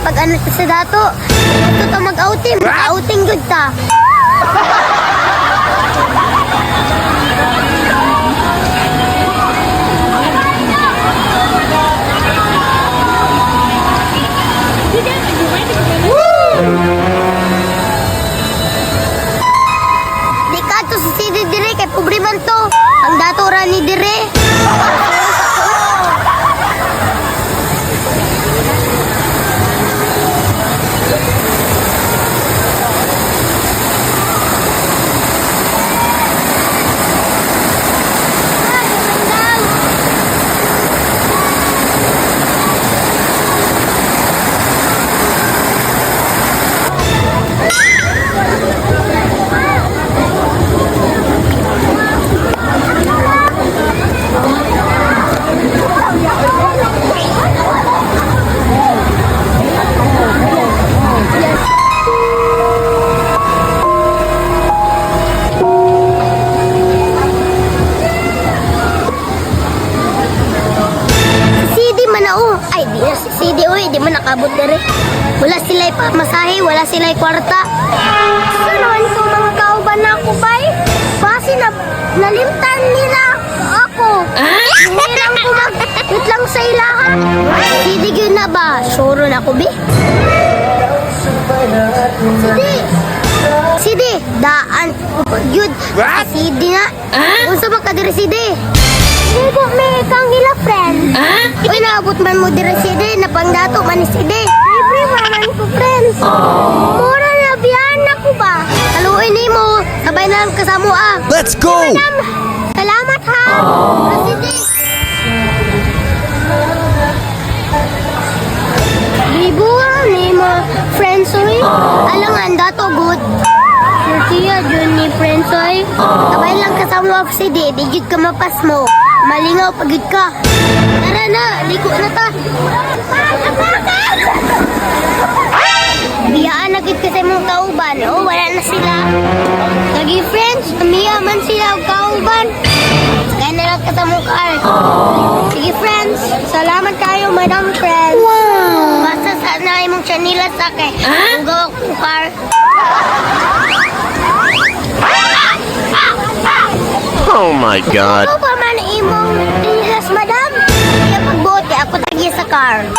Pag ano ta sa dato. Ito ta mag-outing. Mag-outing gud ta. Di ka to sa city dire kay pobre man to. Ang dato ra ni dire. CD man na oh. Ay, di na si CD oy, di man nakabot dire. Wala sila pamasahe, wala sila kwarta. Saan ko mga kauban na ako bay? Basi na nalimtan nila ako. Hinirang ko mag wait lang sa ilaha. CD gyud na ba? Sure na ko bi. CD. CD, daan yun. CD na. Unsa ba ka diri CD? Ligo me kang ila friend. Uy, naabot man mo diri CD, napangdato man ni CD. Libre man ko friends. Mura na biyan ako ba? Haluin nimo, sabay na lang kasamo ah. Let's go! Madam, salamat ha. CD. Libo ni mo friends oy. Alangan dato good. Siya jud ni friends oy. Sabay lang kasama si di, di jud ka mapas mo. Malingaw pag jud ka. Tara na, liko na ta. Biyaan na gid ka sa imong kauban. Oh, wala na sila. Lagi friends, amiya man sila og kauban. Kaya na lang ka sa mong car. Sige friends, salamat kayo madam friends. Wow. Basta sa na imong chanila sa kay. Ang gawa kong car. Oh my God. Ikaw pa man imong chinilas madam. Kaya pagbuot kay ako tagi sa car.